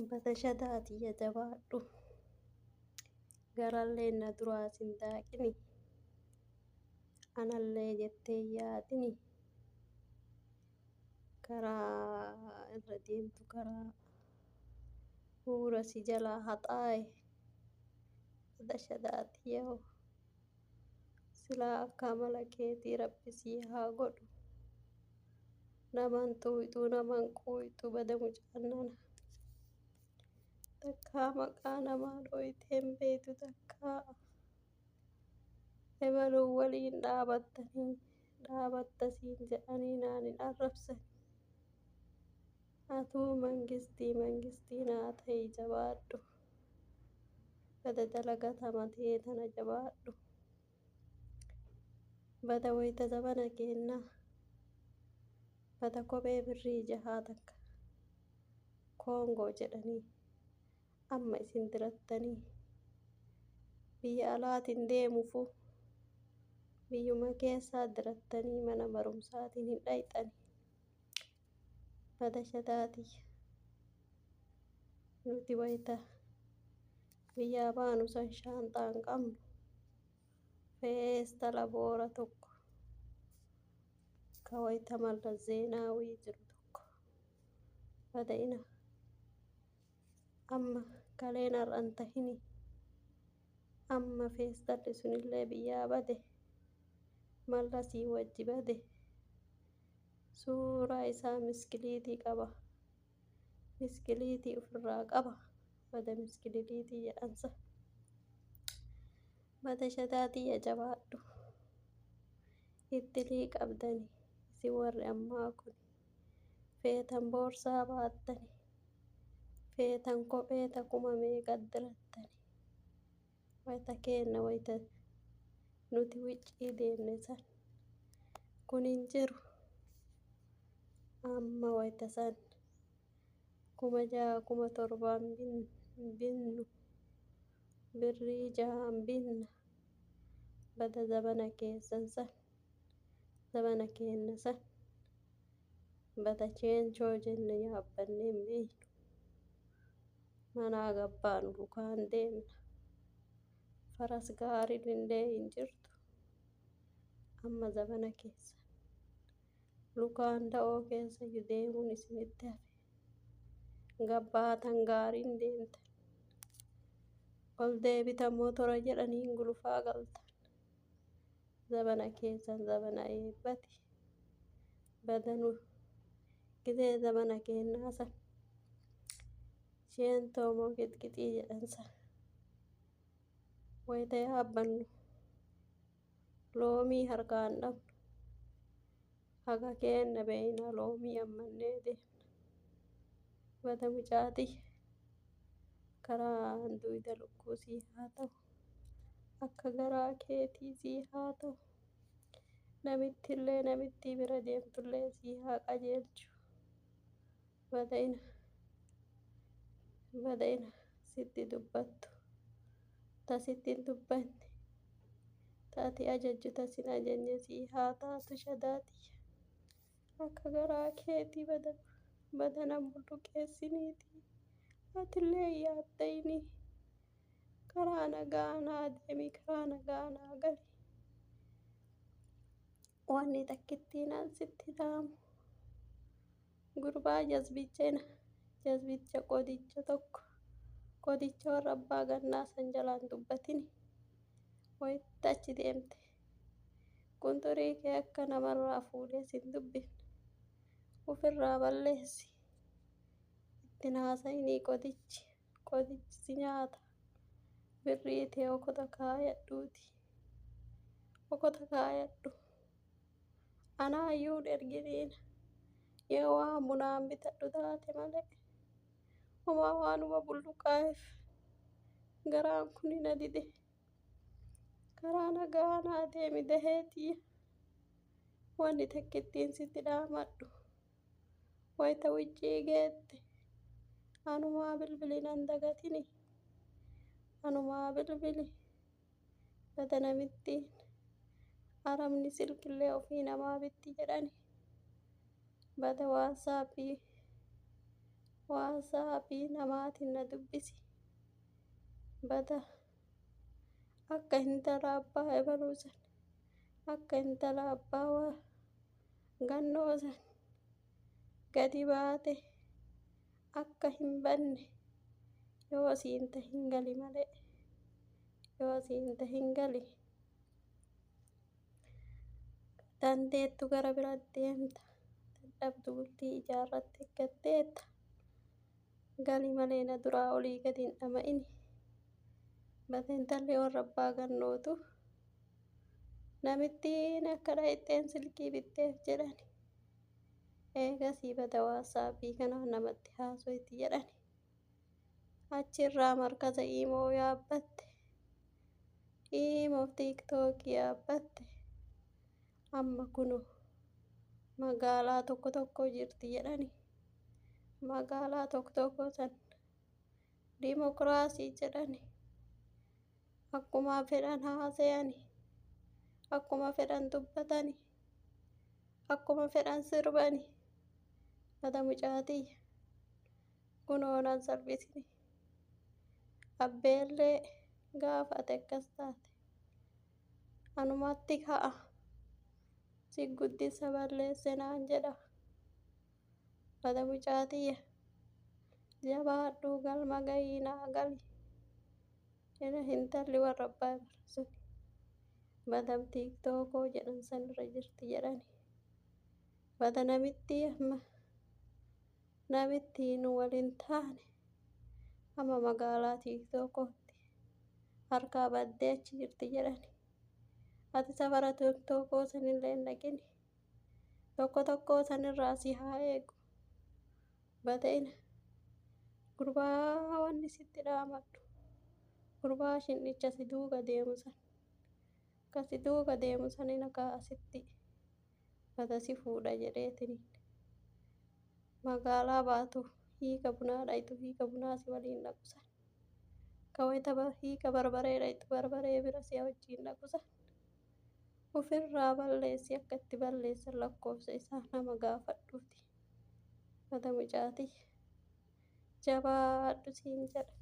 Bada shadaa tiyya jabaadhu. Garallee na duraa sin daaqini. Anallee jettee hin yaadini. Karaa irra deemtu karaa huura si jalaa haxaaye. Bada shadaa tiyya hoo. Silaa akka amala keetii rabbi sii haa godhu. Naman xuuxuu naman quuxuu bada mucaan nana. Takkaa maqaa namaa dhooytee hin beektu takkaa ebaluu waliin dhaabattanii dhaabatta siin jedhanii naan hin arrabsani. Atuu mangistii mangistii naa ta'i jabaadhu. Bada dalagatama tee tana jabaadhu. Bada wayita zabana keennaa. Bada kophee birrii jahaa takka Koongoo jedhanii amma isin dirattanii biyya alaatiin deemuufuu biyyuma keessaa dirattanii mana barumsaatiin hin dhayxani. Bada shadaa tiyya. Nuti wayita biyyaa baanu san shaanxaa hin qabnu. Feestala boora tokko ka wayita Mallas Zeenaawii jiru tokko. Bada ina amma kaleen har'a hin tahini. Amma feestalli sunillee biyyaa bade. Mallasii wajji bade. Suuraa isaa miskiliitii qaba. Miskiliitii ofirraa qaba. Bada miskiliitii jedhansa. Bada shadaa tiyya jabaadhu. Ittilii qabdani isin warri ammaa kun. Feetan boorsaa baattani. Feetan kophee takuma meeqa dirattani. Wayita keenna wayita nuti wiccii deemne san kun hin jiru. Amma wayita san 6000 7,000 binnu birrii 6n binna. Bada zabana keessan san zabana keenna san bada cheenchoo jenne yaabbannee hin beeynu. Manaa gabbaanu lukaan deemna. Faras gaariin illee hin jirtu. Amma zabana keessan lukaan da'oo keessayyuu deemuun isinitti hafe. Gabbaatan gaariin deemtan. Ol deebitan motora jedhaniin gulufaa galtan. Zabana keessan zabana eebbati. Badanu gizee zabana keennaa san sheentoo moo qixqixii jedhan san wayita yaabbannu loomii harkaan dhabnu. Haga keenna beeynaa loomii ammannee deemna. Bada mucaa tiyya karaan duyda lukkuu sii haa ta'u. Akka garaa keetii sii haa ta'u. Namittillee namittii bira deemtullee sii haa qajeelchu. Bada ina bada ina sitti dubbattu ta sitti hin dubbanne ta ati ajajju ta sin ajajne sii haa taatu shadaa tiyya. Akka garaa keetii bada bada nan bulluqeessiniitii atillee hin yaadda'inii. Karaa nagaa naa deemi karaa nagaa naa gali. Wanni takkittiin an sitti dhaamu gurbaa jazbichena jazbicha qodicha tokko qodicha warra abbaa gannaa san jalaan dubbatini wayitti achi deemte qunxurii kee akka namarraa fuudhee sin dubbifne ofirraa balleessi ittiin haasa'inii qodichi qodichi si nyaata birrii tee okota kaayadhuuti okota kaayadhu. Anaayyuu hin erginiin yoo waan bunaan bitadhu taate malee homaa waanuma bulluqaa'eef garaan kun na dide. Karaa nagaa naa deemi dahee tiyya. Wanni takkittiin sitti dhaamadhu wayita wiccii geette anumaa bilbili nan dagatini. Anumaa bilbili bada namittiin arabni silkillee ofii namaa bitti jedhani. Bada waatsaappii Waasaappii namaatiin na dubbisi. Bada akka intala abbaa ebaluu san, akka intala abbaa gannoo san gadi baate akka hin banne, yoo siin tahin gali malee, yoo siin tahin gali. Dandeettu gara bira deemta, dadhabdu bultii ijaarratte gatteetta. Gali malee na duraa olii gadi hin dhama'ini. Bada intalli warra abbaa gannootu namittiin akka dhayxeen silkii bitteef jedhani. Eegasii bada waatsaappii kanaan namatti haasoyti jedhani. Achirraa markaza iimoo yaabbatte. Iimoof tiiktookii yaabbatte. Amma kunoo magaalaa tokko tokko jirti jedhani. Magaalaa tokko tokko san dimokiraasii jedhani. Akkuma fedhan haasayani. Akkuma fedhan dubbatani. Akkuma fedhan sirbani. Bada mucaa tiyya. Kunoo nan salphisini. Abbeellee gaafa ati akkas taate anumatti ka'a. Si guddisa balleesse naan jedha. Bada mucaa tiyya. Jabaadhuu galma gahii naa gali. Intalli warra abbaa suni badam tiiktookoo jedhan sanirra jirti jedhani. Bada namittii amma namittiin waliin taane amma magaalaa tiiktookootti harkaa baddee achi jirti jedhani. Ati safara tiiktookoo sanillee hin dhaqini. Tokko tokkoo sanirraa si haa eegu. Badeena gurbaa wanni sitti dhaamadhu. Gurbaa shinnicha si duuka deemu san. Ka si duuka deemu sanina ka asitti bada si fuudha jedheetiniin. Magaalaa baatu hiika bunaa dhayxu, hiika bunaa si waliin dhaqu san. Ka wayita hiika barbaree dhayxu barbaree bira si wajjin dhaqu san. Ofirraa balleessi, akka itti balleessan lakkoofsa isaa nama gaafadhuuti. Bada mucaa tiyya. Jabaadhu siin jedha.